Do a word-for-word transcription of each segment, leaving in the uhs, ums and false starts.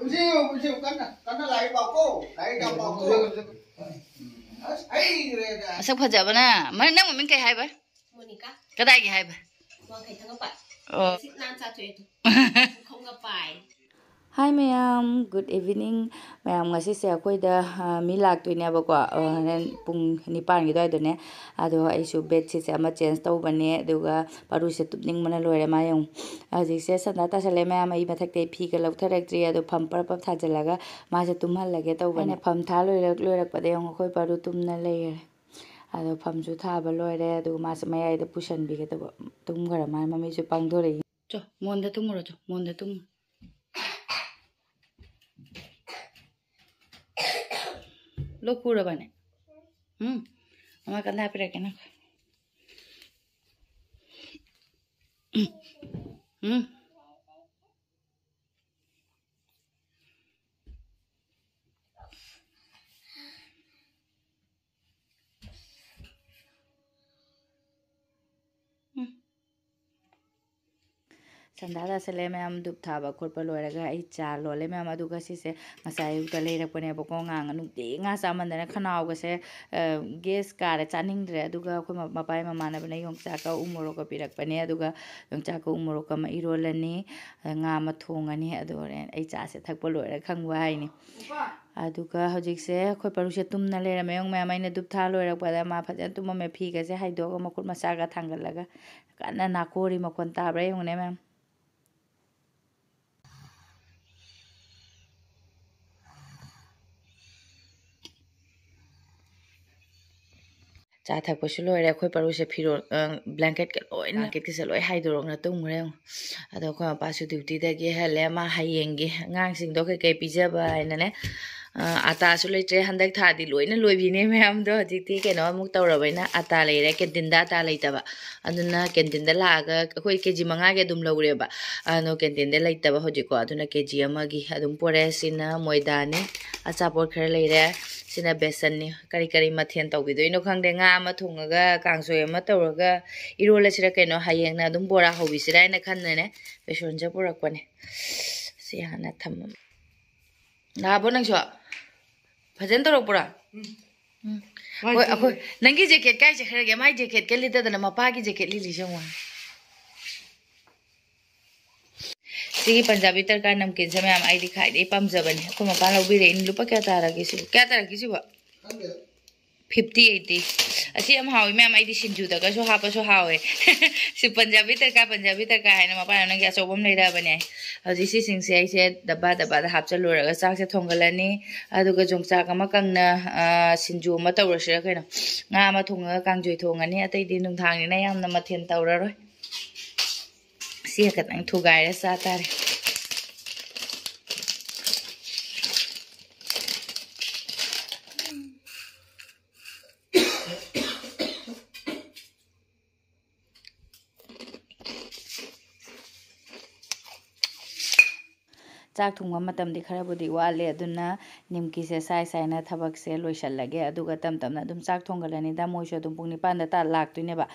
ꯍꯧꯖꯤꯛ ꯍꯧꯖꯤꯛ ꯀꯟꯅ ꯀꯟꯅ ꯂꯥꯏꯔꯤꯛ ꯄꯥꯎꯀꯣ꯫ ꯂꯥꯏꯔꯤꯛ ꯌꯥꯝ ꯄꯥꯎꯀꯣ꯫ ꯑꯁ ꯍꯩꯈ꯭ꯔꯦꯗ꯫ ꯃꯁꯛ ꯐꯖꯕꯅ꯫ ꯃ-, ꯅꯪ ꯃꯃꯤꯡ ꯀꯩ ꯍꯥꯏꯕ? ꯃꯣꯅꯤꯀꯥ꯫ ꯀꯗꯥꯏꯒꯤ ꯍꯥꯏꯕ? ꯋꯥꯡꯈꯩ ꯊꯥꯡꯒꯠꯄ꯫ ꯑꯣ꯫ ꯁꯤꯠ ꯅꯥꯟ ꯆꯥꯊꯣꯛꯑꯦ ꯑꯗꯨ꯫ ꯄꯨꯈꯝꯒ ꯄꯥꯏ꯫ Hi ꯃꯌꯥꯝ, good evening꯫ ꯃꯌꯥꯝ, ꯉꯁꯤꯁꯦ ꯑꯩꯈꯣꯏꯗ, ꯑ, ꯃꯤ ꯂꯥꯛꯇꯣꯏꯅꯦꯕꯀꯣ꯫ ꯑ, ꯍꯣꯔꯦꯟ ꯄꯨꯡ ꯅꯤꯄꯥꯟꯒꯤ ꯑꯗꯨꯋꯥꯏꯗꯅꯦ꯫ ꯑꯗꯣ ꯑꯩꯁꯨ bed sheetꯁꯦ ꯑꯃ change ꯇꯧꯕꯅꯦ, ꯑꯗꯨꯒ ꯄꯥꯔꯨꯁꯦ ꯇꯨꯞꯅꯤꯡꯕꯅ ꯂꯣꯏꯔꯦ꯫ ꯃꯥ ꯌꯦꯡꯉꯨ꯫ ꯍꯧꯖꯤꯛꯁꯦ ꯁꯟꯗꯥ ꯇꯥꯁꯜꯂꯦ ꯃꯌꯥꯝ, ꯑꯩ ꯃꯊꯛꯇꯩ ꯐꯤꯒ ꯂꯧꯊꯔꯛꯇ꯭ꯔꯤ꯫ ꯑꯗꯣ ꯐꯝ ꯄꯔꯞ ꯄꯔꯞ ꯊꯥꯖꯤꯜꯂꯒ ꯃꯥꯁꯦ ꯇꯨꯝꯍꯜꯂꯒꯦ ꯇꯧꯕꯅꯦ꯫ ꯑꯩꯅ ꯐꯝ ꯊꯥ ꯂꯣꯏꯔꯛ-, ꯂꯣꯏꯔꯛꯄꯗ ꯌꯦꯡꯉꯨ, ꯑꯩꯈꯣꯏ ꯄꯥꯔꯨ ꯇꯨꯝꯅ ꯂꯩꯔꯦ꯫ ꯑꯗꯣ ꯐꯝꯁꯨ ꯊꯥꯕ ꯂꯣꯏꯔꯦ, ꯑꯗꯨꯒ ꯃꯥꯁꯦ ꯃꯌꯥꯏꯗ ꯄꯨꯁꯟꯕꯤꯒꯦ ꯇꯧꯕ꯫ ꯇꯨꯝꯈ꯭ꯔ ꯃꯥꯜꯂꯦ, ꯃꯃꯤꯠꯁꯨ ꯄꯥꯡꯊꯣꯔꯛꯏ꯫ ꯆꯣ, ꯃꯣꯟꯗ ꯇꯨꯝꯃꯨꯔꯣ, ꯆꯣ, ꯃꯣꯟꯗ ꯇꯨꯝꯃꯨ꯫ ꯂꯣꯛ ꯈꯨꯔꯕꯅꯦ? ꯎꯝ? ꯃꯃꯥ ꯀꯟꯗꯥ ꯍꯥꯞꯄꯤꯔꯛꯀꯦ ꯅꯪ꯫ ꯎꯝ? ꯎꯝ? ꯎꯝ꯫ ꯁꯟꯗꯥ ꯇꯥꯁꯜꯂꯦ ꯃꯌꯥꯝ, ꯙꯨꯞ ꯊꯥꯕ ꯈꯣꯠꯄ ꯂꯣꯏꯔꯒ ꯑꯩ ꯆꯥ ꯂꯣꯜꯂꯦ ꯃꯌꯥꯝ꯫ ꯑꯗꯨꯒ ꯁꯤꯁꯦ ꯉꯁꯥꯏ ꯑꯌꯨꯛꯇ ꯂꯩꯔꯛꯄꯅꯦꯕꯀꯣ꯫ ꯉꯥ, ꯅꯨꯡꯇꯤ ꯉꯥ ꯆꯥꯃꯟꯗꯅ ꯈꯅꯥꯎꯒꯁꯦ, ꯑ, gas ꯀꯥꯔꯦ, ꯆꯥꯅꯤꯡꯗ꯭ꯔꯦ꯫ ꯑꯗꯨꯒ ꯑꯩꯈꯣꯏ ꯃ-, ꯃꯄꯥꯒꯤ ꯃꯃꯥꯟꯅꯕꯅ ꯌꯣꯡꯆꯥꯛꯀ ꯎ ꯃꯣꯔꯣꯛꯀ ꯄꯤꯔꯛꯄꯅꯦ꯫ ꯑꯗꯨꯒ ꯌꯣꯡꯆꯥꯛꯀ ꯎ ꯃꯣꯔꯣꯛꯀ ꯑꯃ ꯏꯔꯣꯜꯂꯅꯤ, ꯑꯗ ꯉꯥ ꯑꯃ ꯊꯣꯡꯉꯅꯤ꯫ ꯑꯗꯨ ꯍꯣꯔꯦꯟ ꯑꯩ ꯆꯥꯁꯦ ꯊꯛꯄ ꯂꯣꯏꯔ ꯈꯪꯕ ꯍꯥꯏꯅꯤ꯫ ꯑꯗꯨꯒ ꯍꯧꯖꯤꯛꯁꯦ ꯑꯩꯈꯣꯏ ꯄꯥꯔꯨꯁꯦ ꯇꯨꯝꯅ ꯂꯩꯔꯝꯃꯦ꯫ ꯌꯦꯡꯉꯨ ꯃꯌꯥꯝ, ꯑꯩꯅ ꯙꯨꯞ ꯊꯥ ꯂꯣꯏꯔꯛꯄꯗ ꯃꯥ ꯐꯖꯅ ꯇꯨꯝꯃꯝꯃꯦ꯫ ꯐꯤꯒꯁꯦ ꯍꯥꯏꯗꯣꯛꯑꯒ ꯃꯈꯨꯠ ꯃꯁꯥꯒ ꯊꯥꯡꯒꯠꯂꯒ ꯀꯟꯅ ꯅꯥꯀꯣꯔꯤ ꯃꯈꯣꯟ ꯇꯥꯕ꯭ꯔꯥ ꯌꯦꯡꯉꯨꯅꯦ ꯃꯌꯥꯝ꯫ ꯆꯥ ꯊꯛꯄꯁꯨ ꯂꯣꯏꯔꯦ꯫ ꯑꯩꯈꯣꯏ ꯄꯥꯔꯨꯁꯦ ꯐꯤꯔꯣꯜ, ꯑ, blanketꯀ ꯂꯣꯏꯅ, blanketꯀꯁꯦ ꯂꯣꯏ ꯍꯥꯏꯗꯣꯔꯛꯅ ꯇꯨꯝꯈ꯭ꯔꯦ ꯌꯦꯡꯉꯨ꯫ ꯑꯗꯣ ꯑꯩꯈꯣꯏ ꯃꯄꯥꯁꯨ dutyꯗꯒꯤ ꯍꯜꯂꯦ꯫ ꯃꯥ ꯍꯌꯦꯡꯒꯤ ꯑꯉꯥꯡꯁꯤꯡꯗꯣ ꯀꯩꯀꯩ ꯄꯤꯖꯕ ꯍꯥꯏꯅꯅꯦ, ꯑ, ꯑꯇꯥꯁꯨ ꯂꯩꯇ꯭ꯔꯦ꯫ ꯍꯟꯗꯛ ꯊꯥꯗꯤ ꯂꯣꯏꯅ ꯂꯣꯏꯕꯤꯅꯦ ꯃꯌꯥꯝꯗꯣ꯫ ꯍꯧꯖꯤꯛꯇꯤ ꯀꯩꯅꯣ ꯑꯃꯨꯛ ꯇꯧꯔꯕꯅꯤꯅ, ꯑꯇꯥ ꯂꯩꯔꯦ꯫ Canteenꯗ ꯑꯇꯥ ꯂꯩꯇꯕ꯫ ꯑꯗꯨꯅ canteenꯗ ꯂꯥꯛꯑꯒ ꯑꯩꯈꯣꯏ KG ꯃꯉꯥꯒꯤ ꯑꯗꯨꯝ ꯂꯧꯔꯦꯕ꯫ ꯑꯗꯣ canteenꯗ ꯂꯩꯇꯕ ꯍꯧꯖꯤꯛꯀꯣ꯫ ꯑꯗꯨꯅ KG ꯑꯃꯒꯤ ꯑꯗꯨꯝ ꯄꯣꯔꯛꯑꯦ꯫ ꯁꯤꯅ ꯃꯣꯏꯗꯥꯅꯤ, ꯑꯆꯥꯄꯣꯠ ꯈꯔ ꯂꯩꯔꯦ꯫ ꯁꯤꯅ ꯕꯦꯁꯟꯅꯤ꯫ ꯀꯔꯤ ꯀꯔꯤ ꯃꯊꯦꯜ ꯇꯧꯕꯤꯗꯣꯏꯅꯣ ꯈꯪꯗꯦ꯫ ꯉꯥ ꯑꯃ ꯊꯣꯡꯉꯒ, ꯀꯥꯡꯁꯣꯏ ꯑꯃ ꯇꯧꯔꯒ, ꯏꯔꯣꯜꯂꯁꯤꯔ ꯀꯩꯅꯣ꯫ ꯍꯌꯦꯡꯅ ꯑꯗꯨꯝ ꯕꯣꯔꯥ ꯍꯧꯕꯤꯁꯤꯔ ꯍꯥꯏꯅ ꯈꯟꯕꯅꯦ꯫ ꯕꯦꯁꯣꯟꯁꯦ ꯄꯨꯔꯛꯄꯅꯦ꯫ ꯁꯤ ꯍꯥꯟꯅ ꯊꯝꯃꯝ-, ꯂꯥꯛꯑꯕꯣ ꯅꯪꯁꯨ? ꯐꯖꯅ ꯇꯧꯔꯛꯄ꯭ꯔꯥ? ꯎꯝ꯫ ꯍꯣꯏ, ꯑꯩꯈꯣꯏ, ꯅꯪꯒꯤ ꯖꯦꯀꯦꯠ ꯀꯥꯏ ꯆꯠꯈ꯭ꯔꯒꯦ? ꯃꯥꯏ ꯖꯦꯀꯦꯠꯀ ꯂꯤꯠꯇꯗꯅ ꯃꯄꯥꯒꯤ ꯖꯦꯀꯦꯠ ꯂꯤꯠꯂꯤꯁꯦ ꯌꯦꯡꯉꯣ꯫ ꯁꯤꯒꯤ ꯄꯟꯖꯥꯕꯤ ꯇꯔꯀꯥ ꯅꯝꯀꯤꯟꯁꯦ ꯃꯌꯥꯝ ꯑꯩꯗꯤ ꯈ꯭ꯋꯥꯏꯗꯒꯤ ꯄꯥꯝꯖꯕꯅꯦ꯫ ꯑꯩꯈꯣꯏ ꯃꯄꯥꯅ ꯂꯧꯕꯤꯔꯛꯏꯅꯦ꯫ ꯂꯨꯄꯥ ꯀꯌꯥ ꯇꯥꯔꯒꯦ ꯁꯤꯕꯨ? ꯀꯌꯥ ꯇꯥꯔꯛꯀꯦ ꯁꯤꯕꯨ? Fifty, eighty. ꯑꯁꯤ ꯌꯥꯝ ꯍꯥꯎꯋꯤ ꯃꯌꯥꯝ, ꯑꯩꯗꯤ ꯁꯤꯡꯖꯨꯗꯒꯁꯨ ꯍꯥꯞꯄꯁꯨ ꯍꯥꯎꯋꯦ꯫ ꯁꯤ ꯄꯟꯖꯥꯕꯤ ꯇꯔꯀꯥ, ꯄꯟꯖꯥꯕꯤ ꯇꯔꯀꯥ ꯍꯥꯏꯅ ꯃꯄꯥꯟ ꯅꯪꯒꯤ ꯑꯆꯧꯕ ꯑꯃ ꯂꯩꯔꯛꯑꯕꯅꯦ꯫ ꯍꯧꯖꯤꯛ ꯁꯤꯁꯤꯡꯁꯦ ꯑꯩꯁꯦ ꯗꯕꯥ ꯗꯕꯥꯗ ꯍꯥꯞꯆꯜꯂꯨꯔꯒ ꯆꯥꯛꯁꯦ ꯊꯣꯡꯒꯠꯂꯅꯤ꯫ ꯑꯗꯨꯒ ꯌꯣꯡꯆꯥꯛ ꯑꯃ ꯀꯪꯅ, ꯑ, ꯁꯤꯡꯖꯨ ꯑꯃ ꯇꯧꯔꯁꯤꯔ ꯀꯩꯅꯣ꯫ ꯉꯥ ꯑꯃ ꯊꯣꯡꯉꯒ ꯀꯥꯡꯁꯣꯏ ꯊꯣꯡꯉꯅꯤ꯫ ꯑꯇꯩꯗꯤ ꯅꯨꯡꯗꯥꯡꯅꯤꯅ ꯌꯥꯝꯅ ꯃꯊꯦꯜ ꯇꯧꯔꯔꯣꯏ꯫ ꯁꯤ ꯈꯛꯇꯪ ꯊꯨꯒꯥꯏꯔ ꯆꯥ ꯇꯥꯔꯦ꯫ ꯆꯥꯛ ꯊꯣꯡꯕ ꯃꯇꯝꯗꯤ ꯈꯔꯕꯨꯗꯤ ꯋꯥꯠꯂꯤ, ꯑꯗꯨꯅ ꯅꯤꯝꯀꯤꯁꯦ ꯁꯥꯏ ꯁꯥꯏꯅ ꯊꯕꯛꯁꯦ ꯂꯣꯏꯁꯜꯂꯒꯦ, ꯑꯗꯨꯒ ꯇꯞ ꯇꯞꯅ ꯑꯗꯨꯝ ꯆꯥꯛ ꯊꯣꯡꯒꯠꯂꯅꯤꯗ꯫ ꯃꯣꯏꯁꯨ ꯑꯗꯨꯝ ꯄꯨꯡ ꯅꯤꯄꯥꯟꯗ ꯇꯥ ꯂꯥꯛꯇꯣꯏꯅꯦꯕ꯫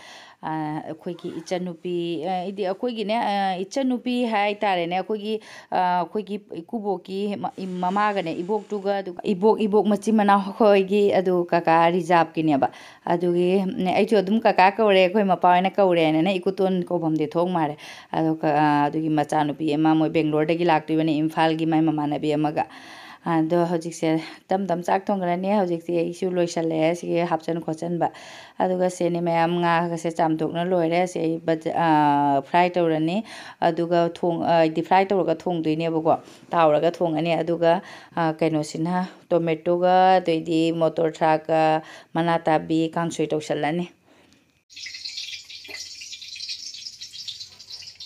ꯑ, ꯑꯩꯈꯣꯏꯒꯤ ꯏꯆꯟꯅꯨꯄꯤ, ꯑ, ꯏꯗꯤ ꯑꯩꯈꯣꯏꯒꯤꯅꯦ, ꯑ, ꯏꯆꯟꯅꯨꯄꯤ ꯍꯥꯏꯇꯥꯔꯦꯅꯦ, ꯑꯩꯈꯣꯏꯒꯤ, ꯑ, ꯑꯩꯈꯣꯏꯒꯤ ꯏꯀꯨꯕꯣꯛꯀꯤ ꯃ-, ꯏ-, ꯃꯃꯥꯒꯅꯦ, ꯏꯕꯣꯛꯇꯨꯒ, ꯑꯗꯨꯒ ꯏꯕꯣꯛ, ꯏꯕꯣꯛ ꯃꯆꯤꯟ ꯃꯅꯥꯎ ꯑꯩꯈꯣꯏꯒꯤ, ꯑꯗꯨ ꯀꯀꯥ ꯔꯤꯖꯥꯕꯀꯤꯅꯦꯕ꯫ ꯑꯗꯨꯒꯤ, ꯎꯝ, ꯑꯩꯁꯨ ꯑꯗꯨꯝ ꯀꯀꯥ ꯀꯧꯔꯦ, ꯑꯩꯈꯣꯏ ꯃꯄꯥ ꯍꯣꯏꯅ ꯀꯧꯔꯦꯅꯅꯦ, ꯏꯀꯨꯇꯣꯟ ꯀꯧꯐꯝꯗꯤ ꯊꯣꯛ ꯃꯥꯜꯂꯦ꯫ ꯑꯗꯨꯒ, ꯑ, ꯑꯗꯨꯒꯤ ꯃꯆꯥꯅꯨꯄꯤ ꯑꯃ ꯃꯣꯏ ꯕꯦꯡꯒ꯭ꯂꯣꯔꯗꯒꯤ ꯂꯥꯛꯇꯣꯏꯕꯅꯦ, ꯏꯝꯐꯥꯜꯒꯤ ꯃꯥꯏ ꯃꯃꯥꯟꯅꯕꯤ ꯑꯃꯒ꯫ ꯑꯗꯣ ꯍꯧꯖꯤꯛꯁꯦ ꯇꯞ ꯇꯞ ꯆꯥꯛ ꯊꯣꯡꯈ꯭ꯔꯅꯤ꯫ ꯍꯧꯖꯤꯛꯇꯤ ꯑꯩꯁꯨ ꯂꯣꯏꯁꯜꯂꯛꯑꯦ ꯁꯤꯒꯤ ꯍꯥꯞꯆꯟ ꯈꯣꯠꯆꯟꯕ꯫ ꯑꯗꯨꯒ ꯁꯦꯅꯤ ꯃꯌꯥꯝ ꯉꯥꯒꯁꯦ ꯆꯥꯝꯊꯣꯛꯅ ꯂꯣꯏꯔꯦ꯫ ꯁꯤ ꯑꯩ ꯕꯖ-, ꯑ, ꯐ꯭ꯔꯥꯏ ꯇꯧꯔꯅꯤ꯫ ꯑꯗꯨꯒ ꯊꯣꯡ-, ꯑ, ꯗꯤꯞ ꯐ꯭ꯔꯥꯏ ꯇꯧꯔꯒ ꯊꯣꯡꯗꯣꯏꯅꯦꯕꯀꯣ꯫ ꯇꯥꯎꯔꯒ ꯊꯣꯡꯉꯅꯤ꯫ ꯑꯗꯨꯒ, ꯑ, ꯀꯩꯅꯣꯁꯤꯅ ꯇꯣꯃꯦꯇꯣꯒ ꯑꯗꯩꯗꯤ ꯃꯣꯇꯣꯔ ꯊ꯭ꯔꯥꯛꯀ ꯃꯅꯥ ꯇꯥꯕꯤ ꯀꯥꯡꯁꯣꯏ ꯇꯧꯁꯜꯂꯅꯤ꯫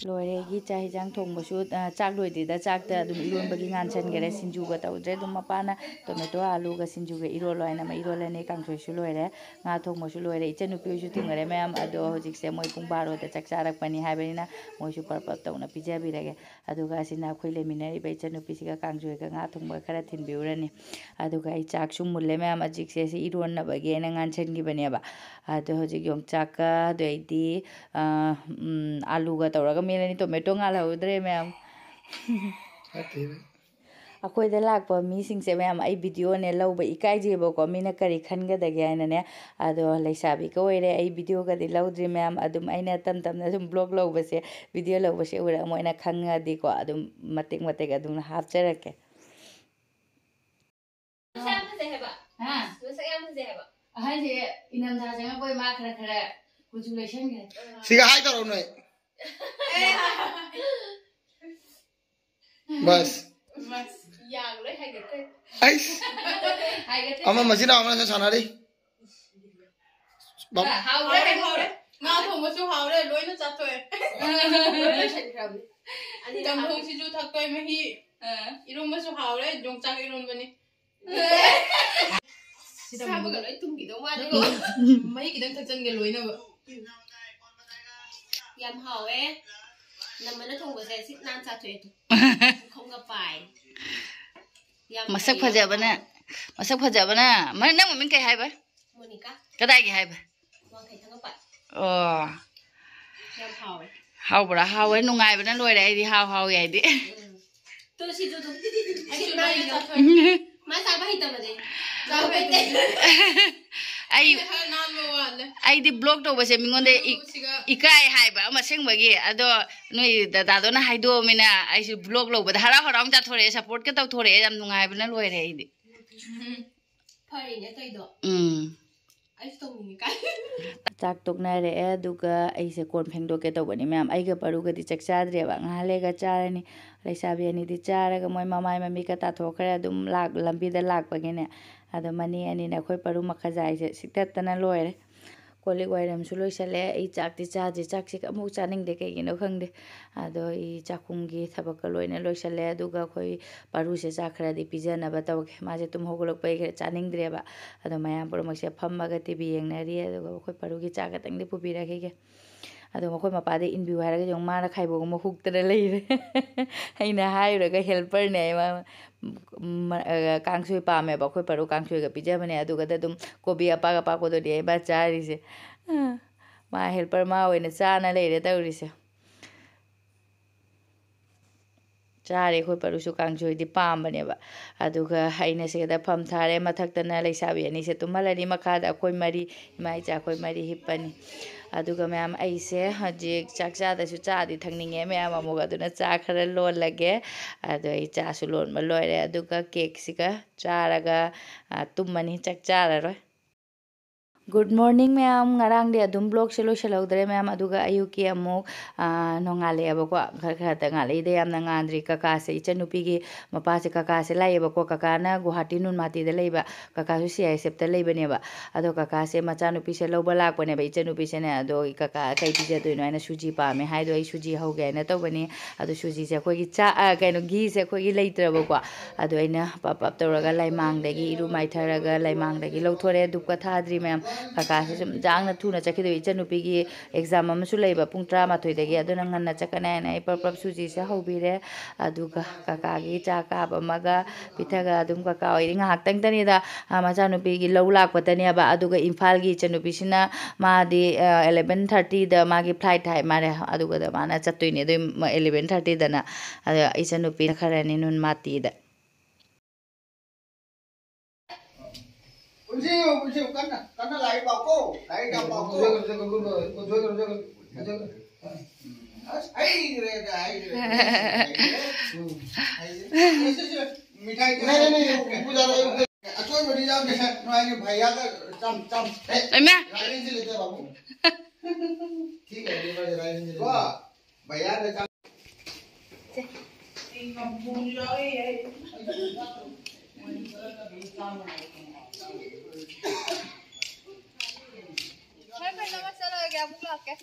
ꯂꯣꯏꯔꯦ ꯑꯩꯒꯤ ꯆꯥꯛ ꯍꯤꯟꯖꯥꯡ ꯊꯣꯡꯕꯁꯨ꯫ ꯑ, ꯆꯥꯛ ꯂꯣꯏꯗ꯭ꯔꯤꯗ, ꯆꯥꯛꯇ ꯑꯗꯨꯝ ꯏꯔꯣꯟꯕꯒꯤ ꯉꯥꯟꯁꯟꯈꯔꯦ꯫ ꯁꯤꯡꯖꯨꯒ ꯇꯧꯗ꯭ꯔꯦ, ꯑꯗꯨꯝ ꯃꯄꯥꯅ ꯇꯣꯃꯦꯇꯣ ꯑꯥꯂꯨꯒ ꯁꯤꯡꯖꯨꯒ ꯏꯔꯣꯜꯂꯣ ꯍꯥꯏꯅ ꯑꯃ ꯏꯔꯣꯜꯂꯅꯤ꯫ ꯀꯥꯡꯁꯣꯏꯁꯨ ꯂꯣꯏꯔꯦ, ꯉꯥ ꯊꯣꯡꯕꯁꯨ ꯂꯣꯏꯔꯦ꯫ ꯏꯆꯟꯅꯨꯄꯤ ꯍꯣꯏꯁꯨ ꯊꯨꯡꯉꯔꯦ ꯃꯌꯥꯝ꯫ ꯑꯗꯣ ꯍꯧꯖꯤꯛꯁꯦ ꯃꯣꯏ ꯄꯨꯡ ꯕꯥꯔꯣꯗ ꯆꯥꯛ ꯆꯥꯔꯛꯄꯅꯤ ꯍꯥꯏꯕꯅꯤꯅ ꯃꯣꯏꯁꯨ ꯄꯔꯞ ꯄꯔꯞ ꯇꯧꯅ ꯄꯤꯖꯕꯤꯔꯒꯦ꯫ ꯑꯗꯨꯒ ꯑꯁꯤꯅ ꯑꯩꯈꯣꯏ ꯂꯩꯃꯤꯟꯅꯔꯤꯕ ꯏꯆꯟꯅꯨꯄꯤꯁꯤꯒ ꯀꯥꯡꯁꯣꯏꯒ ꯉꯥ ꯊꯣꯡꯕ ꯈꯔ ꯊꯤꯟꯕꯤꯔꯨꯔꯅꯤ꯫ ꯑꯗꯨꯒ ꯑꯩ ꯆꯥꯛꯁꯨ ꯃꯨꯜꯂꯦ ꯃꯌꯥꯝ꯫ ꯍꯧꯖꯤꯛꯁꯦ ꯁꯤ ꯏꯔꯣꯟꯅꯕꯒꯤ ꯑꯩꯅ ꯉꯥꯟꯁꯟꯈꯤꯕꯅꯦꯕ꯫ ꯑꯗꯣ ꯍꯧꯖꯤꯛ ꯌꯣꯡꯆꯥꯛꯀ ꯑꯗꯩꯗꯤ, ꯑ, ꯎꯝ, ꯑꯥꯂꯨꯒ ꯇꯧꯔꯒ ꯃꯦꯠꯂꯅꯤ꯫ ꯇꯣꯃꯦꯇꯣ ꯉꯥꯜꯍꯧꯗ꯭ꯔꯦ ꯃꯌꯥꯝ꯫ ꯐꯠꯇꯦꯅꯦ꯫ ꯑꯩꯈꯣꯏꯗ ꯂꯥꯛꯄ ꯃꯤꯁꯤꯡꯁꯦ, ꯃꯌꯥꯝ, ꯑꯩ videoꯅꯦ ꯂꯧꯕ ꯏꯀꯥꯏꯖꯩꯕꯀꯣ, ꯃꯤꯅ ꯀꯔꯤ ꯈꯟꯒꯗꯒꯦ ꯍꯥꯏꯅꯅꯦ꯫ ꯑꯗꯣ ꯂꯩꯁꯥꯕꯤꯒ ꯑꯣꯏꯔꯦ, ꯑꯩ videoꯒꯗꯤ ꯂꯧꯗ꯭ꯔꯤ, ꯃꯌꯥꯝ꯫ ꯑꯗꯨꯝ ꯑꯩꯅ ꯇꯝ ꯇꯝꯅ ꯑꯗꯨꯝ vlog ꯂꯧꯕꯁꯦ, video ꯂꯧꯕꯁꯦ ꯎꯔꯒ ꯃꯣꯏꯅ ꯈꯪꯉꯗꯤꯀꯣ, ꯑꯗꯨꯝ ꯃꯇꯦꯛ ꯃꯇꯦꯛ ꯑꯗꯨꯝ ꯍꯥꯞꯆꯔꯛꯀꯦ꯫ ꯃꯁꯛ ꯌꯥꯝ ꯐꯖꯩ ꯍꯥꯏꯕ꯫ ꯍꯥ? ꯃꯁꯛ ꯌꯥꯝ ꯐꯖꯩ ꯍꯥꯏꯕ꯫ ꯑꯍꯟꯁꯦ ꯏꯅꯝꯊꯥ ꯆꯪꯉꯛꯄꯩ ꯃꯥ ꯈꯔ ꯈꯔ ꯀꯨꯆꯨ ꯂꯩꯁꯟꯈ꯭ꯔꯦ꯫ ꯁꯤꯒ hi ꯇꯧꯔꯣ ꯅꯣꯏ꯫ ꯕꯁ꯫ ꯕꯁ꯫ ꯌꯥꯒ ꯂꯣꯏ ꯍꯥꯏꯒꯠꯈ꯭ꯔꯦ꯫ ꯑꯩꯁ꯫ ꯍꯥꯏꯒꯠꯈ꯭ꯔꯦ꯫ ꯑꯃ ꯃꯆꯤꯟ ꯃꯅꯥꯎ ꯑꯃꯅ ꯁꯥꯟꯅꯔꯤ꯫ ꯕꯝ-꯫ ꯍꯥꯎꯔꯦ, ꯍꯥꯎꯔꯦ꯫ ꯉꯥ ꯊꯣꯡꯕꯁꯨ ꯍꯥꯎꯔꯦ, ꯂꯣꯏꯅ ꯆꯥꯊꯣꯛꯑꯦ꯫ ꯂꯣꯏ ꯂꯣꯏꯁꯟꯈ꯭ꯔꯕꯅꯤ꯫ ꯑꯅꯤ ꯆꯝꯊꯣꯡꯁꯤꯁꯨ ꯊꯛꯇꯣꯏ ꯃꯍꯤ꯫ ꯑꯥ꯫ ꯏꯔꯣꯝꯕꯁꯨ ꯍꯥꯎꯔꯦ, ꯌꯣꯡꯆꯥꯛ ꯏꯔꯣꯝꯕꯅꯤ꯫ ꯁꯥꯕꯒ ꯂꯣꯏ ꯊꯨꯝꯈꯤꯗꯧ ꯃꯥꯜꯂꯦꯀꯣ꯫ ꯃꯍꯤ ꯈꯤꯇꯪ ꯊꯛꯆꯟꯒꯦ ꯂꯣꯏꯅꯕ꯫ ꯌꯥꯝ ꯍꯥꯎꯋꯦ꯫ ꯅꯝꯃꯅ ꯊꯣꯡꯕꯁꯦ ꯁꯤꯠ ꯅꯥꯟ ꯆꯥꯊꯣꯛꯑꯦ꯫ ꯄꯨꯈꯝꯒ ꯄꯥꯏ꯫ ꯌꯥꯝ ꯃꯁꯛ ꯐꯩ, ꯌꯥꯝ ꯐꯖꯕꯅ, ꯍꯥꯎꯋꯦ꯫ ꯃꯁꯛ ꯐꯖꯕꯅ꯫ ꯃ-, ꯅꯪ ꯃꯃꯤꯡ ꯀꯩ ꯍꯥꯏꯕ? ꯃꯣꯅꯤꯀꯥ꯫ ꯀꯗꯥꯏꯒꯤ ꯍꯥꯏꯕ? ꯋꯥꯡꯈꯩ ꯊꯥꯡꯒꯄꯥꯠ꯫ ꯑꯣ꯫ ꯌꯥꯝ ꯍꯥꯎꯋꯦ꯫ ꯍꯥꯎꯕ꯭ꯔꯥ? ꯍꯥꯎꯋꯦ, ꯅꯨꯡꯉꯥꯏꯕꯅ ꯂꯣꯏꯔꯦ꯫ ꯑꯩꯗꯤ ꯍꯥꯎ ꯍꯥꯎ ꯌꯥꯏꯗꯤ꯫ ꯎꯝ꯫ ꯇꯨ ꯁꯤꯁꯨ ꯑꯗꯨꯝ ꯁꯤꯠ ꯅꯥꯟꯅ ꯆꯥꯊꯣꯛꯑꯦ꯫ ꯃꯥ ꯆꯥꯕ ꯍꯩꯇꯕꯅꯦ꯫ ꯆꯥꯕ ꯍꯩꯇꯦ꯫ ꯑꯩ, ꯁꯤꯅ ꯈꯔ ꯅꯥꯟꯕ ꯋꯥꯠꯂꯦ꯫ ꯑꯩꯗꯤ vlog ꯇꯧꯕꯁꯦ ꯃꯤꯉꯣꯟꯗ ꯏ-, ꯑꯗꯨ ꯁꯤꯒ ꯏꯀꯥꯏ ꯍꯥꯏꯕ ꯑꯃ ꯑꯁꯦꯡꯕꯒꯤ꯫ ꯑꯗꯣ ꯅꯣꯏ ꯗꯗꯥꯗꯣꯅ ꯍꯥꯏꯗꯣꯛꯑꯃꯤꯅ ꯑꯩꯁꯨ vlog ꯂꯧꯕꯗ ꯍꯔꯥꯎ ꯍꯔꯥꯎ ꯆꯥꯊꯣꯔꯛꯑꯦ, supportꯀ ꯇꯧꯊꯣꯔꯛꯑꯦ꯫ ꯌꯥꯝ ꯅꯨꯡꯉꯥꯏꯕꯅ ꯂꯣꯏꯔꯦ ꯑꯩꯗꯤ꯫ ꯎꯝ꯫ ꯐꯔꯦꯅꯦ ꯇꯧꯏꯗꯣ꯫ ꯎꯝ꯫ ꯑꯩꯁꯨ ꯇꯧꯅꯤꯡꯉꯦ ꯀꯥꯏ꯫ ꯆꯥꯛ ꯇꯣꯛꯅꯔꯛꯑꯦ, ꯑꯗꯨꯒ ꯑꯩꯁꯦ ꯀꯣꯟ ꯐꯦꯡꯗꯣꯛꯀꯦ ꯇꯧꯕꯅꯤ ꯃꯌꯥꯝ꯫ ꯑꯩꯒ ꯄꯔꯨꯒꯗꯤ ꯆꯥꯛ ꯆꯥꯗ꯭ꯔꯦꯕ, ꯉꯥꯏꯍꯥꯛ ꯂꯩꯔꯒ ꯆꯥꯔꯅꯤ꯫ ꯂꯩꯁꯥꯕꯤ ꯑꯅꯤꯗꯤ ꯆꯥꯔꯒ ꯃꯣꯏ ꯃꯃꯥꯏ ꯃꯃꯤꯠꯀ ꯇꯥꯊꯣꯛꯈ꯭ꯔꯦ, ꯑꯗꯨꯝ ꯂꯥꯛ-, ꯂꯝꯕꯤꯗ ꯂꯥꯛꯄꯒꯤꯅꯦ꯫ ꯑꯗꯣ ꯃꯅꯦ ꯑꯅꯤꯅ ꯑꯩꯈꯣꯏ ꯄꯔꯨ ꯃꯈꯥꯖꯥꯏꯁꯦ ꯁꯤꯛꯇꯠꯇꯅ ꯂꯣꯏꯔꯦ꯫ ꯀꯣꯜ ꯂꯤꯛ ꯋꯥꯏꯔꯝꯁꯨ ꯂꯣꯏꯁꯜꯂꯦ꯫ ꯑꯩ ꯆꯥꯛꯇꯤ ꯆꯥꯗ꯭ꯔꯤ, ꯆꯥꯛꯁꯦ ꯑꯃꯨꯛ ꯆꯥꯅꯤꯡꯗꯦ, ꯀꯩꯒꯤꯅꯣ ꯈꯪꯗꯦ꯫ ꯑꯗꯣ ꯑꯩ ꯆꯥꯛꯈꯨꯝꯒꯤ ꯊꯕꯛꯀ ꯂꯣꯏꯅ ꯂꯣꯏꯁꯜꯂꯦ꯫ ꯑꯗꯨꯒ ꯑꯩꯈꯣꯏ ꯄꯥꯔꯨꯁꯦ ꯆꯥꯛ ꯈꯔꯗꯤ ꯄꯤꯖꯅꯕ ꯇꯧꯒꯦ꯫ ꯃꯥꯁꯦ ꯇꯨꯝ ꯍꯧꯒꯠꯂꯛꯄꯩ ꯈꯔ ꯆꯥꯅꯤꯡꯗ꯭ꯔꯦꯕ꯫ ꯑꯗꯣ ꯃꯌꯥꯝ ꯄꯨꯝꯅꯃꯛꯁꯦ ꯐꯝꯃꯒ ꯇꯤ ꯚꯤ ꯌꯦꯡꯅꯔꯤ꯫ ꯑꯗꯨꯒ ꯑꯩꯈꯣꯏ ꯄꯥꯔꯨꯒꯤ ꯆꯥ ꯈꯛꯇꯪꯗꯤ ꯄꯨꯕꯤꯔꯛꯈꯤꯒꯦ꯫ ꯑꯗꯣ ꯃꯈꯣꯏ ꯃꯄꯥꯗ ꯏꯟꯕꯤꯌꯨ ꯍꯥꯏꯔꯒ ꯌꯦꯡꯉꯨ, ꯃꯥꯅ ꯈꯥꯏꯕꯣꯛ ꯑꯃ ꯍꯨꯛꯇꯅ ꯂꯩꯔꯦ꯫ ꯑꯩꯅ ꯍꯥꯏꯔꯨꯔꯒ helperꯅꯦ ꯃꯥ꯫ ꯃ-, ꯑ, ꯀꯥꯡꯁꯣꯏ ꯄꯥꯝꯃꯦꯕ꯫ ꯑꯩꯈꯣꯏ ꯄꯥꯔꯨ ꯀꯥꯡꯁꯣꯏꯒ ꯄꯤꯖꯕꯅꯦ꯫ ꯑꯗꯨꯒꯗ ꯑꯗꯨꯝ ꯀꯣꯕꯤ ꯑꯄꯥꯛ ꯑꯄꯥꯛꯄꯗꯨꯅꯦ ꯑꯩ ꯃꯥ ꯆꯥꯔꯤꯁꯦ꯫ ꯑ, ꯃꯥ helper ꯃꯥ ꯑꯣꯏꯅ ꯆꯥꯅ ꯂꯩꯔꯦ ꯇꯧꯔꯤꯁꯦ꯫ ꯆꯥꯔꯦ꯫ ꯑꯩꯈꯣꯏ ꯄꯔꯨꯁꯨ ꯀꯥꯡꯁꯣꯏꯗꯤ ꯄꯥꯝꯕꯅꯦꯕ꯫ ꯑꯗꯨꯒ ꯑꯩꯅ ꯁꯤꯗ ꯐꯝ ꯊꯥꯔꯦ꯫ ꯃꯊꯛꯇꯅ ꯂꯩꯁꯥꯕꯤ ꯑꯅꯤꯁꯦ ꯇꯨꯝꯍꯜꯂꯅꯤ, ꯃꯈꯥꯗ ꯑꯩꯈꯣꯏ ꯃꯔꯤ, ꯏꯃꯥ ꯏꯆꯥ ꯑꯩꯈꯣꯏ ꯃꯔꯤ ꯍꯤꯞꯄꯅꯤ꯫ ꯑꯗꯨꯒ ꯃꯌꯥꯝ, ꯑꯩꯁꯦ ꯍꯧꯖꯤꯛ ꯆꯥꯛ ꯆꯥꯗꯁꯨ ꯆꯥꯗꯤ ꯊꯛꯅꯤꯡꯉꯦ ꯃꯌꯥꯝ ꯑꯃꯨꯛ, ꯑꯗꯨꯅ ꯆꯥ ꯈꯔ ꯂꯣꯜꯂꯒꯦ꯫ ꯑꯗꯣ ꯑꯩ ꯆꯥꯁꯨ ꯂꯣꯟꯕ ꯂꯣꯏꯔꯦ꯫ ꯑꯗꯨꯒ ꯀꯦꯛꯁꯤꯒ ꯆꯥꯔꯒ, ꯑ, ꯇꯨꯝꯃꯅꯤ, ꯆꯥꯛ ꯆꯥꯔꯔꯣꯏ꯫ Good morning ꯃꯌꯥꯝ꯫ ꯉꯔꯥꯡꯗꯤ ꯑꯗꯨꯝ vlogꯁꯦ ꯂꯣꯏꯁꯤꯜꯍꯧꯗ꯭ꯔꯦ ꯃꯌꯥꯝ꯫ ꯑꯗꯨꯒ ꯑꯌꯨꯛꯀꯤ ꯑꯃꯨꯛ, ꯑ, ꯅꯣꯡꯉꯥꯜꯂꯛꯑꯦꯕꯀꯣ꯫ ꯈꯔ ꯈꯔꯇ ꯉꯥꯜꯂꯛꯏꯗ, ꯌꯥꯝꯅ ꯉꯥꯟꯗ꯭ꯔꯤ꯫ ꯀꯀꯥꯁꯦ, ꯏꯆꯟꯅꯨꯄꯤꯒꯤ ꯃꯄꯥꯁꯦ, ꯀꯀꯥꯁꯦ ꯂꯥꯛꯑꯦꯕꯀꯣ꯫ ꯀꯀꯥꯅ ꯒꯨꯋꯥꯍꯥꯇꯤ ꯅꯨꯟꯃꯥꯇꯤꯗ ꯂꯩꯕ꯫ ꯀꯀꯥꯁꯨ ꯁꯤ ꯑꯥꯏ ꯑꯦꯁ ꯑꯦꯐꯇ ꯂꯩꯕꯅꯦꯕ꯫ ꯑꯗꯣ ꯀꯀꯥꯁꯦ ꯃꯆꯥꯅꯨꯄꯤꯁꯦ ꯂꯧꯕ ꯂꯥꯛꯄꯅꯦꯕ, ꯏꯆꯟꯅꯨꯄꯤꯁꯦꯅꯦ꯫ ꯑꯗꯣ ꯀꯀꯥ ꯀꯩ ꯄꯤꯖꯗꯣꯏꯅꯣ ꯍꯥꯏꯅ ꯁꯨꯖꯤ ꯄꯥꯝꯃꯦ ꯍꯥꯏꯗꯣ ꯑꯩ ꯁꯨꯖꯤ ꯍꯧꯒꯦ ꯍꯥꯏꯅ ꯇꯧꯕꯅꯤ꯫ ꯑꯗꯣ ꯁꯨꯖꯤꯁꯦ ꯑꯩꯈꯣꯏꯒꯤ ꯆꯥ-, ꯑ, ꯀꯩꯅꯣ, ꯘꯤꯁꯦ ꯑꯩꯈꯣꯏꯒꯤ ꯂꯩꯇ꯭ꯔꯕꯀꯣ꯫ ꯑꯗꯣ ꯑꯩꯅ ꯄꯞ ꯄꯞ ꯇꯧꯔꯒ ꯂꯩꯃꯥꯡꯗꯒꯤ ꯏꯔꯨ ꯃꯥꯏꯊꯔꯒ ꯂꯩꯃꯥꯡꯗꯒꯤ ꯂꯧꯊꯣꯔꯛꯑꯦ꯫ ꯙꯨꯞꯀ ꯊꯥꯗ꯭ꯔꯤ ꯃꯌꯥꯝ꯫ ꯀꯀꯥꯁꯦ ꯁꯨꯝ ꯌꯥꯡꯅ ꯊꯨꯅ ꯆꯠꯈꯤꯗꯣꯏ, ꯏꯆꯟꯅꯨꯄꯤꯒꯤ exam ꯑꯃꯁꯨ ꯂꯩꯕ ꯄꯨꯡ ꯇꯔꯥꯃꯥꯊꯣꯏꯗꯒꯤ꯫ ꯑꯗꯨꯅ ꯉꯟꯅ ꯆꯠꯀꯅꯤ ꯍꯥꯏꯅ ꯑꯩ ꯄꯞ ꯄꯞ ꯁꯨꯖꯤꯁꯦ ꯍꯧꯕꯤꯔꯦ꯫ ꯑꯗꯨꯒ ꯀꯀꯥꯒꯤ ꯆꯥ ꯀꯥꯞ ꯑꯃꯒ ꯄꯤꯊꯒ ꯑꯗꯨꯝ ꯀꯀꯥ ꯍꯣꯏꯗꯤ ꯉꯥꯏꯍꯥꯛꯇꯪꯗꯅꯤꯗ, ꯑ, ꯃꯆꯥꯅꯨꯄꯤꯒꯤ ꯂꯧ ꯂꯥꯛꯄꯗꯅꯦꯕ꯫ ꯑꯗꯨꯒ ꯏꯝꯐꯥꯜꯒꯤ ꯏꯆꯟꯅꯨꯄꯤꯁꯤꯅ ꯃꯥꯗꯤ, ꯑ, eleven thirtyꯗ ꯃꯥꯒꯤ flight ꯍꯥꯏ ꯃꯥꯜꯂꯦ꯫ ꯑꯗꯨꯒꯗ ꯃꯥꯅ ꯆꯠꯇꯣꯏꯅꯦ꯫ ꯑꯗꯨꯏ ꯃ-, eleven thirtyꯗꯅ꯫ ꯑꯗ ꯏꯆꯟꯅꯨꯄꯤꯅ ꯈꯔꯅꯤ ꯅꯨꯟ ꯃꯥꯇꯤꯗ꯫ ꯄꯨꯟꯁꯤꯌꯨ, ꯄꯨꯟꯁꯤꯌꯨ, ꯀꯟꯅ, ꯀꯟꯅ ꯂꯥꯏꯔꯤꯛ ꯄꯥꯎꯀꯣ, ꯂꯥꯏꯔꯤꯛ ꯌꯥꯝ ꯄꯥꯎꯀꯣ꯫ ꯑꯁ, ꯍꯩꯈ꯭ꯔꯦꯗ, ꯍꯩꯈ꯭ꯔꯦꯗ, ꯍꯩꯈ꯭ꯔꯦ꯫ ꯎꯝ꯫ ꯍꯩꯈ꯭ꯔꯦ꯫ ꯁꯤ, ꯁꯤ, ꯁꯤ, ꯃꯤꯊꯥꯏ ꯅꯦ, ꯅꯦ, ꯅꯦ, ꯄꯨꯖꯥ ꯂꯩ꯫ ꯑꯆꯣꯏꯕꯗꯤ ꯌꯥꯎꯗꯦ, ꯅꯨꯡꯉꯥꯏꯅꯤ, ꯚꯩꯌꯥꯒ ꯆꯥꯝ, ꯆꯥꯝ꯫ ꯏꯃꯥ! ꯔꯥꯏꯂꯦꯟꯁꯤ ꯂꯩꯇꯦ, ꯕꯥꯕꯨ꯫ ꯊꯤ ꯂꯩꯔꯦ, ꯔꯥꯏꯂꯦꯟꯁꯤ ꯂꯩꯇꯦ꯫ ꯀꯣ? ꯚꯩꯌꯥꯗ ꯆꯥꯛ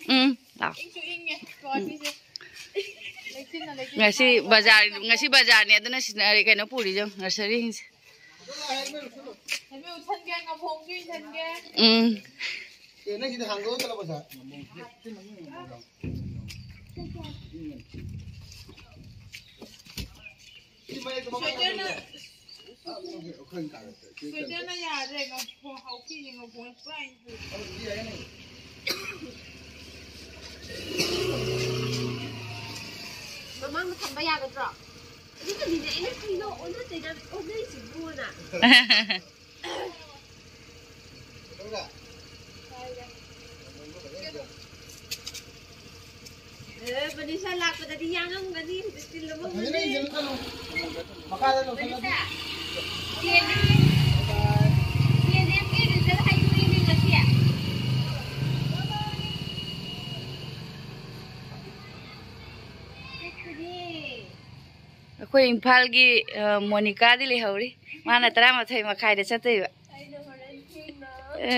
ꯎꯝ, ꯂꯥꯛꯑꯣ꯫ ꯉꯁꯤ ꯕꯖꯥꯔ, ꯉꯁꯤ ꯕꯖꯥꯔꯅꯦ, ꯑꯗꯨꯅ ꯁꯤꯖꯤꯟꯅꯔꯦ ꯀꯩꯅꯣ ꯄꯨꯔꯤꯁꯦ, ꯉꯁꯔꯤꯁꯤꯡꯁꯦ꯫ ꯎꯝ꯫ ꯃꯃꯥꯡꯗ ꯊꯝꯕ ꯌꯥꯒꯗ꯭ꯔꯣ? ꯑꯗꯨꯅꯅꯤꯅꯦ ꯑꯩꯅ ꯀꯩꯅꯣ ꯑꯣꯟꯅ ꯇꯩꯅꯕ ꯑꯣꯟꯅꯩꯁꯤꯕꯨꯅ꯫ ꯑꯦ, ꯃꯅꯤꯁꯥ ꯂꯥꯛꯄꯗꯗꯤ ꯌꯥꯡꯉꯝꯒꯅꯤ, ꯍꯧꯖꯤꯛꯇꯤ ꯂꯨꯝꯃꯝꯃꯅꯤ꯫ ꯐꯖꯅ ꯏꯟꯁꯤꯜꯂꯨ ꯀꯩꯅꯣ꯫ ꯃꯈꯥꯗ ꯂꯧꯁꯜꯂꯗꯤ꯫ ꯃꯅꯤꯁꯥ, ꯆꯦꯟꯗꯤ, ꯆꯦꯟꯗꯤ ꯑꯦꯝ ꯀꯦꯗꯨꯗ ꯍꯥꯏꯗꯣꯛꯏꯅꯦ ꯉꯁꯤ꯫ ꯑꯩꯈꯣꯏ ꯏꯝꯐꯥꯜꯒꯤ, ꯑ, ꯃꯣꯅꯤꯀꯥꯗꯤ ꯂꯩꯍꯧꯔꯤ꯫ ꯃꯥꯅ ꯇꯔꯥꯃꯥꯊꯣꯏ ꯃꯈꯥꯏꯗ ꯆꯠꯇꯣꯏꯕ꯫ ꯑ,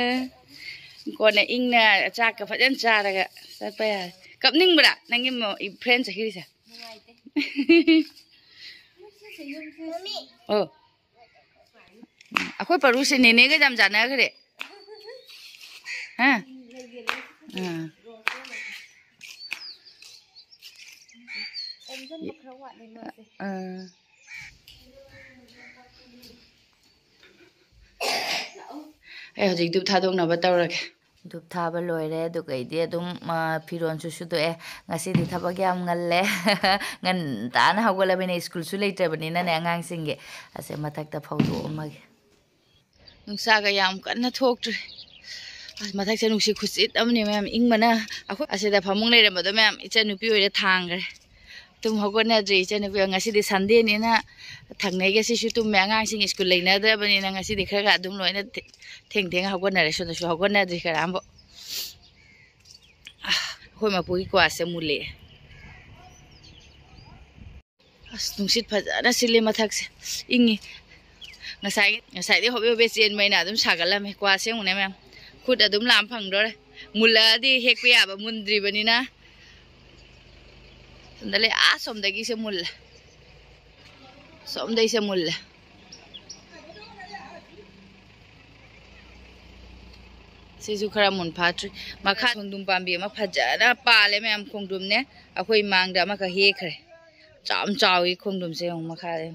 ꯀꯣꯟꯅ ꯏꯪꯅ ꯆꯥꯛꯀ ꯐꯖꯅ ꯆꯥꯔꯒ ꯆꯠꯄ ꯌꯥꯔꯦ꯫ ꯀꯞꯅꯤꯡꯕ꯭ꯔꯥ ꯅꯪꯒꯤ ꯃ-, ꯐ꯭ꯔꯦꯟ ꯆꯠꯈꯤꯕꯁꯦ? ꯑꯣ꯫ ꯑꯩꯈꯣꯏ ꯄꯔꯨꯁꯦ ꯅꯦꯅꯦꯒ ꯌꯥꯝ ꯆꯥꯟꯅꯈ꯭ꯔꯦ꯫ ꯍꯥ? ꯑꯥ꯫ ꯑꯥ꯫ ꯑꯩ ꯍꯧꯖꯤꯛ ꯙꯨꯞ ꯊꯥꯗꯣꯛꯅꯕ ꯇꯧꯔꯒꯦ꯫ ꯙꯨꯞ ꯊꯥꯕ ꯂꯣꯏꯔꯦ꯫ ꯑꯗꯨꯒꯩꯗꯤ ꯑꯗꯨꯝ, ꯑ, ꯐꯤꯔꯣꯟꯁꯨ ꯁꯨꯗꯣꯛꯑꯦ꯫ ꯉꯁꯤꯗꯤ ꯊꯕꯛ ꯌꯥꯝ ꯉꯜꯂꯦ꯫ ꯉꯟꯇꯥꯅ ꯍꯧꯒꯠꯂꯕꯅꯤꯅ, ꯁ꯭ꯀꯨꯜꯁꯨ ꯂꯩꯇ꯭ꯔꯕꯅꯤꯅꯅꯦ ꯑꯉꯥꯡꯁꯤꯡꯒꯤ꯫ ꯑꯁꯦ ꯃꯊꯛꯇ ꯐꯧꯗꯣꯛꯑꯝꯃꯒꯦ꯫ ꯅꯨꯡꯁꯥꯒ ꯌꯥꯝ ꯀꯟꯅ ꯊꯣꯛꯇ꯭ꯔꯤ꯫ ꯑꯁ, ꯃꯊꯛꯁꯦ ꯅꯨꯡꯁꯤꯠ ꯈꯨꯁꯤꯠ ꯑꯃꯅꯦ ꯃꯌꯥꯝ, ꯏꯪꯕꯅ꯫ ꯑꯩꯈꯣꯏ ꯑꯁꯤꯗ ꯐꯃꯨꯡ ꯂꯩꯔꯝꯕꯗꯣ ꯃꯌꯥꯝ ꯏꯆꯟꯅꯨꯄꯤ ꯍꯣꯏꯗ ꯊꯥꯡꯈ꯭ꯔꯦ꯫ ꯇꯨꯝ ꯍꯧꯒꯠꯅꯗ꯭ꯔꯤ ꯏꯆꯟꯅꯨꯄꯤ ꯍꯣꯏ꯫ ꯉꯁꯤꯗꯤ ꯁꯟꯗꯦꯅꯤꯅ ꯊꯪꯅꯩꯒ ꯁꯤꯁꯨ ꯇꯨꯝꯃꯦ꯫ ꯑꯉꯥꯡꯁꯤꯡ ꯁ꯭ꯀꯨꯜ ꯂꯩꯅꯗ꯭ꯔꯕꯅꯤꯅ ꯉꯁꯤꯗꯤ ꯈꯔ ꯈꯔ ꯑꯗꯨꯝ ꯂꯣꯏꯅ ꯊꯦ-, ꯊꯦꯡ ꯊꯦꯡ ꯍꯧꯒꯠꯅꯔꯦ꯫ ꯁꯣꯝꯗꯁꯨ ꯍꯧꯒꯠꯅꯗ꯭ꯔꯤ ꯀꯅꯥꯝꯕꯨ꯫ ꯑꯥ, ꯑꯩꯈꯣꯏ ꯃꯄꯨꯒꯤ ꯀ꯭ꯋꯥꯁꯦ ꯃꯨꯜꯂꯛꯑꯦ꯫ ꯑꯁ, ꯅꯨꯡꯁꯤꯠ ꯐꯖꯅ ꯁꯤꯜꯂꯤ ꯃꯊꯛꯁꯦ꯫ ꯏꯪꯉꯤ꯫ ꯉꯁꯥꯏ, ꯉꯁꯥꯏꯗꯤ ꯍꯣꯕꯦ ꯍꯣꯕꯦ ꯆꯦꯟꯕꯅꯤꯅ ꯑꯗꯨꯝ ꯁꯥꯒꯠꯂꯝꯃꯦ꯫ ꯀ꯭ꯋꯥ ꯁꯦꯝꯃꯨꯅꯦ ꯃꯌꯥꯝ꯫ ꯈꯨꯠ ꯑꯗꯨꯝ ꯂꯥꯝ ꯐꯪꯗꯣꯔꯦ꯫ ꯃꯨꯜꯂꯛꯑꯗꯤ ꯍꯦꯛꯄ ꯌꯥꯕ, ꯃꯨꯟꯗ꯭ꯔꯤꯕꯅꯤꯅ꯫ ꯁꯣꯝꯗ ꯂꯩ, ꯑꯥ ꯁꯣꯝꯗꯒꯤꯁꯦ ꯃꯨꯜꯂꯦ꯫ ꯁꯣꯝꯗꯩꯁꯦ ꯃꯨꯜꯂꯦ꯫ ꯁꯤꯁꯨ ꯈꯔ ꯃꯨꯟ ꯐꯥꯠꯇ꯭ꯔꯤ꯫ ꯃꯈꯥ ꯈꯣꯡꯗ꯭ꯔꯨꯝ ꯄꯥꯝꯕꯤ ꯑꯃ ꯐꯖꯅ ꯄꯥꯜꯂꯦ ꯃꯌꯥꯝ, ꯈꯣꯡꯗ꯭ꯔꯨꯝꯅꯦ꯫ ꯑꯩꯈꯣꯏ ꯃꯥꯡꯗ ꯑꯃꯈꯛ ꯍꯦꯛꯈ꯭ꯔꯦ꯫ ꯆꯥꯎ ꯆꯥꯎꯋꯤ ꯈꯣꯡꯗ꯭ꯔꯨꯝꯁꯦ ꯌꯦꯡꯉꯨ ꯃꯈꯥꯗ꯫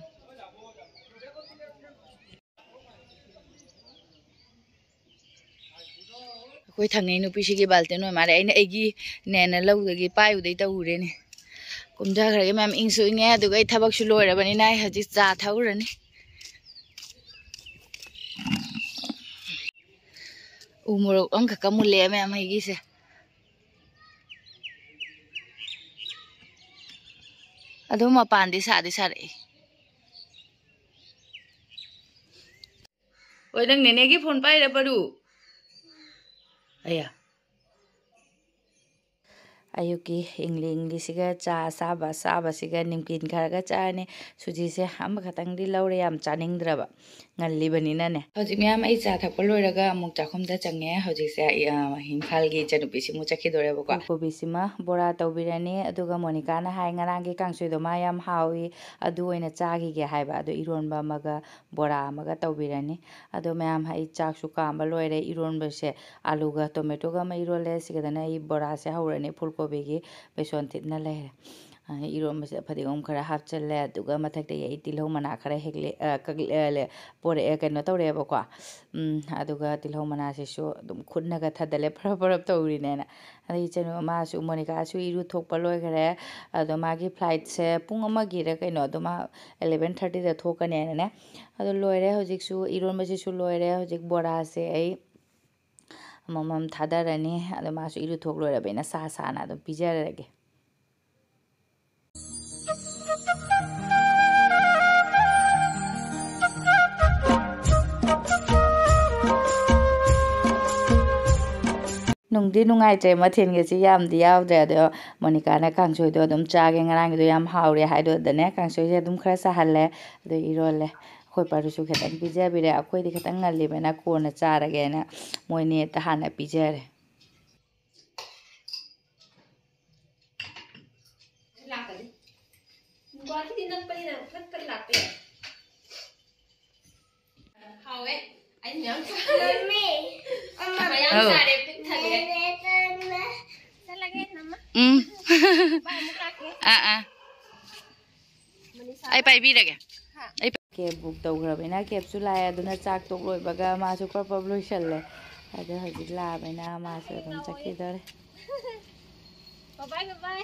ꯑꯩꯈꯣꯏ ꯊꯪꯅꯩ ꯅꯨꯄꯤꯁꯤꯒꯤ ꯕꯥꯜꯇꯤꯟ ꯑꯣꯏ ꯃꯥꯜꯂꯦ꯫ ꯑꯩꯅ ꯑꯩꯒꯤ ꯅꯦꯅ ꯂꯧꯗꯒꯤ ꯄꯥꯏꯕꯗꯩ ꯇꯧꯔꯦꯅꯦ꯫ ꯀꯨꯝꯊꯈ꯭ꯔꯒꯦ ꯃꯌꯥꯝ꯫ ꯏꯪꯁꯨ ꯏꯪꯉꯦ, ꯑꯗꯨꯒ ꯑꯩ ꯊꯕꯛꯁꯨ ꯂꯣꯏꯔꯕꯅꯤꯅ ꯑꯩ ꯍꯧꯖꯤꯛ ꯆꯥ ꯊꯛꯎꯔꯅꯤ꯫ ꯎ ꯃꯣꯔꯣꯛ ꯑꯃꯈꯛꯀ ꯃꯨꯜꯂꯛꯑꯦ ꯃꯌꯥꯝ ꯑꯩꯒꯤꯁꯦ꯫ ꯑꯗꯨꯝ ꯃꯄꯥꯟꯗꯤ ꯁꯥꯗꯤ ꯁꯥꯔꯛꯏ꯫ ꯍꯣꯏ, ꯅꯪ ꯅꯦꯅꯦꯒꯤ ꯐꯣꯟ ꯄꯥꯏꯔꯕꯔꯨ? ꯑꯌꯥ꯫ ꯑꯌꯨꯛꯀꯤ ꯏꯪꯂꯤ ꯏꯪꯂꯤꯁꯤꯒ ꯆꯥ ꯑꯁꯥꯕ ꯑꯁꯥꯕꯁꯤꯒ ꯅꯤꯝꯀꯤꯟ ꯈꯔꯒ ꯆꯥꯔꯅꯤ꯫ ꯁꯨꯖꯤꯁꯦ ꯑꯃꯈꯛꯇꯪꯗꯤ ꯂꯧꯔꯦ, ꯌꯥꯝ ꯆꯥꯅꯤꯡꯗ꯭ꯔꯕ, ꯉꯜꯂꯤꯕꯅꯤꯅꯅꯦ꯫ ꯍꯧꯖꯤꯛ ꯃꯌꯥꯝ ꯑꯩ ꯆꯥ ꯊꯛꯄ ꯂꯣꯏꯔꯒ ꯑꯃꯨꯛ ꯆꯥꯛꯈꯨꯝꯗ ꯆꯪꯉꯦ꯫ ꯍꯧꯖꯤꯛꯁꯦ ꯑꯩ, ꯑ, ꯏꯝꯐꯥꯜꯒꯤ ꯏꯆꯟꯅꯨꯄꯤꯁꯤ ꯑꯃꯨꯛ ꯆꯠꯈꯤꯗꯣꯔꯦꯕꯀꯣ꯫ ꯀꯣꯕꯤꯁꯤꯃ ꯕꯣꯔꯥ ꯇꯧꯕꯤꯔꯅꯤ, ꯑꯗꯨꯒ ꯃꯣꯅꯤꯀꯥꯅ ꯍꯥꯏ ꯉꯔꯥꯡꯒꯤ ꯀꯥꯡꯁꯣꯏꯗꯣ ꯃꯥ ꯌꯥꯝ ꯍꯥꯎꯏ, ꯑꯗꯨ ꯑꯣꯏꯅ ꯆꯥꯈꯤꯒꯦ ꯍꯥꯏꯕ꯫ ꯑꯗꯣ ꯏꯔꯣꯟꯕ ꯑꯃꯒ ꯕꯣꯔꯥ ꯑꯃꯒ ꯇꯧꯕꯤꯔꯅꯤ꯫ ꯑꯗꯣ ꯃꯌꯥꯝ, ꯑꯩ ꯆꯥꯛꯁꯨ ꯀꯥꯝꯕ ꯂꯣꯏꯔꯦ꯫ ꯏꯔꯣꯟꯕꯁꯦ ꯑꯥꯂꯨꯒ ꯇꯣꯃꯦꯇꯣꯒ ꯑꯃ ꯏꯔꯣꯜꯂꯦ꯫ ꯁꯤꯒꯗꯅ ꯑꯩ ꯕꯣꯔꯥꯁꯦ ꯍꯧꯔꯅꯤ꯫ ꯐꯨꯜ ꯀꯣꯕꯤꯒꯤ ꯕꯦꯁꯣꯟ ꯊꯤꯠꯅ ꯂꯩꯔꯦ꯫ ꯑ, ꯏꯔꯣꯟꯕꯁꯤꯗ ꯐꯗꯤꯒꯣꯝ ꯈꯔ ꯍꯥꯞꯆꯜꯂꯦ꯫ ꯑꯗꯨꯒ ꯃꯊꯛꯇꯒꯤ ꯑꯩ ꯇꯤꯜꯍꯧ ꯃꯅꯥ ꯈꯔ ꯍꯦꯛꯂꯦ, ꯑ, ꯀꯛꯂꯦ, ꯄꯣꯔꯛꯑꯦ, ꯀꯩꯅꯣ ꯇꯧꯔꯛꯑꯦꯕꯀꯣ꯫ ꯎꯝ, ꯑꯗꯨꯒ ꯇꯤꯜꯍꯧ ꯃꯅꯥꯁꯤꯁꯨ ꯑꯗꯨꯝ ꯈꯨꯠꯅꯒ ꯊꯗꯠꯂꯦ, ꯐꯔꯞ ꯐꯔꯞ ꯇꯧꯔꯤꯅꯦꯅ꯫ ꯑꯗꯩ ꯏꯆꯟ ꯃꯥꯁꯨ, ꯃꯣꯅꯤꯀꯥꯁꯨ ꯏꯔꯨ ꯊꯣꯛꯄ ꯂꯣꯏꯈꯔꯦ꯫ ꯑꯗꯣ ꯃꯥꯒꯤ ꯐ꯭ꯂꯥꯏꯠꯁꯦ ꯄꯨꯡ ꯑꯃꯒꯤꯔ ꯀꯩꯅꯣ, ꯑꯗꯣ ꯃꯥ eleven thirtyꯗ ꯊꯣꯛꯀꯅꯤ ꯍꯥꯏꯅꯅꯦ꯫ ꯑꯗꯣ ꯂꯣꯏꯔꯦ, ꯍꯧꯖꯤꯛꯁꯨ ꯏꯔꯣꯟꯕꯁꯤꯁꯨ ꯂꯣꯏꯔꯦ꯫ ꯍꯧꯖꯤꯛ ꯕꯣꯔꯥꯁꯦ ꯑꯩ ꯑꯃꯃꯝ ꯊꯥꯗꯔꯅꯤ꯫ ꯑꯗꯣ ꯃꯥꯁꯨ ꯏꯔꯨ ꯊꯣꯛ ꯂꯣꯏꯔꯕꯅꯤꯅ ꯁꯥ ꯁꯥꯅ ꯑꯗꯨꯝ ꯄꯤꯖꯔꯒꯦ꯫ ꯅꯨꯡꯗꯤ ꯅꯨꯡꯉꯥꯏꯇ꯭ꯔꯦ, ꯃꯊꯦꯜꯒꯁꯤ ꯌꯥꯝꯗꯤ ꯌꯥꯎꯗ꯭ꯔꯦ꯫ ꯑꯗꯣ ꯃꯣꯅꯤꯀꯥꯅ ꯀꯥꯡꯁꯣꯏꯗꯣ ꯑꯗꯨꯝ ꯆꯥꯒꯦ, ꯉꯔꯥꯡꯒꯤꯗꯣ ꯌꯥꯝ ꯍꯥꯎꯔꯦ ꯍꯥꯏꯗꯣ꯫ ꯑꯗꯨꯅꯦ ꯀꯥꯡꯁꯣꯏꯁꯦ ꯑꯗꯨꯝ ꯈꯔ ꯆꯥꯍꯜꯂꯦ, ꯑꯗꯨ ꯏꯔꯣꯜꯂꯦ꯫ ꯑꯩꯈꯣꯏ ꯄꯥꯔꯨꯁꯨ ꯈꯤꯇꯪ ꯄꯤꯖꯕꯤꯔꯦ꯫ ꯑꯩꯈꯣꯏꯗꯤ ꯈꯤꯇꯪ ꯉꯜꯂꯤꯕꯅ ꯀꯣꯟꯅ ꯆꯥꯔꯒꯦꯅ ꯃꯣꯏꯅꯤ ꯍꯦꯛꯇ ꯍꯥꯟꯅ ꯄꯤꯖꯔꯦ꯫ ꯂꯥꯛꯀꯅꯤ꯫ ꯒꯨꯍꯥꯇꯤꯗꯤ ꯅꯛꯄꯅꯤꯅ ꯐꯠ ꯐꯠ ꯂꯥꯛꯄ ꯌꯥꯏ꯫ ꯍꯥꯎꯋꯦ꯫ ꯑꯩ ꯃꯌꯥꯝ ꯆꯥꯔꯦ꯫ ꯃꯌꯥꯝ ꯑꯧ꯫ ꯆꯥꯔꯦ, ꯄꯤꯛ ꯊꯜꯂꯦ꯫ ꯆꯠꯂꯒꯦ, ꯃꯃꯥ꯫ ꯎꯝ꯫ ꯕꯥꯏ, ꯑꯃꯨꯛ ꯂꯥꯛꯀꯦ꯫ ꯑꯥ, ꯑꯥ꯫ ꯃꯅꯤꯁꯥ꯫ ꯑꯩ ꯄꯥꯏꯕꯤꯔꯒꯦ꯫ ꯍꯥ꯫ ꯑꯩ ꯄꯥꯏ- ꯀꯦꯕ ꯕꯨꯛ ꯇꯧꯈ꯭ꯔꯕꯅꯤꯅ ꯀꯦꯕꯁꯨ ꯂꯥꯛꯑꯦ, ꯑꯗꯨꯅ ꯆꯥꯛ ꯇꯣꯛ ꯂꯣꯏꯕꯒ ꯃꯥꯁꯨ ꯄ꯭ꯔꯞ ꯄ꯭ꯔꯞ ꯂꯣꯏꯁꯜꯂꯦ꯫ ꯑꯗꯣ ꯍꯧꯖꯤꯛ ꯂꯥꯛꯑꯕꯅꯤꯅ ꯃꯥꯁꯨ ꯑꯗꯨꯝ ꯆꯠꯈꯤꯗꯣꯔꯦ꯫ ꯕꯥꯏ ꯕꯥꯏ, ꯕꯥꯏ ꯕꯥꯏ꯫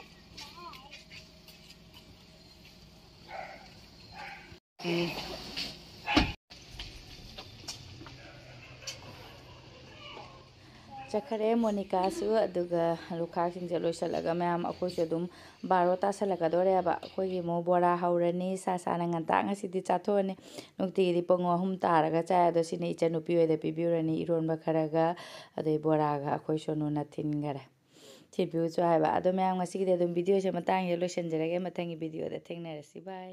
ꯆꯠꯈꯔꯦ ꯃꯣꯅꯤꯀꯥꯁꯨ꯫ ꯑꯗꯨꯒ ꯂꯨꯈꯥꯛꯁꯤꯡꯁꯦ ꯂꯣꯏꯁꯤꯜꯂꯒ ꯃꯌꯥꯝ ꯑꯩꯈꯣꯏꯁꯨ ꯑꯗꯨꯝ ꯕꯥꯔꯣ ꯇꯥꯁꯜꯂꯛꯀꯗꯣꯔꯦꯕ꯫ ꯑꯩꯈꯣꯏꯒꯤ ꯑꯃꯨꯛ ꯕꯣꯔꯥ ꯍꯧꯔꯅꯤ, ꯏꯁꯥ ꯏꯁꯥꯅ ꯉꯟꯇꯥ ꯉꯁꯤꯗꯤ ꯆꯥꯊꯣꯛꯑꯅꯤ꯫ ꯅꯨꯡꯇꯤꯒꯤꯗꯤ ꯄꯨꯡ ꯑꯍꯨꯝ ꯇꯥꯔꯒ ꯆꯥꯏ, ꯑꯗꯣ ꯁꯤꯅ ꯏꯆꯟꯅꯨꯄꯤ ꯍꯣꯏꯗ ꯄꯤꯕꯤꯔꯅꯤ꯫ ꯏꯔꯣꯟꯕ ꯈꯔꯒ ꯑꯗꯩ ꯕꯣꯔꯥꯒ ꯑꯩꯈꯣꯏ ꯁꯣꯅꯨꯅ ꯊꯤꯟꯈꯔꯦ꯫ ꯊꯤꯟꯕꯤꯌꯨꯁꯨ ꯍꯥꯏꯕ꯫ ꯑꯗꯣ ꯃꯌꯥꯝ, ꯉꯁꯤꯒꯤꯗꯤ ꯑꯗꯨꯝ ꯚꯤꯗꯤꯑꯣꯁꯦ ꯃꯇꯥꯡꯁꯤꯗ ꯂꯣꯏꯁꯤꯟꯖꯔꯒꯦ꯫ ꯃꯊꯪꯒꯤ ꯚꯤꯗꯤꯑꯣꯗ ꯊꯦꯡꯅꯔꯁꯤ꯫ ꯕꯥꯏ꯫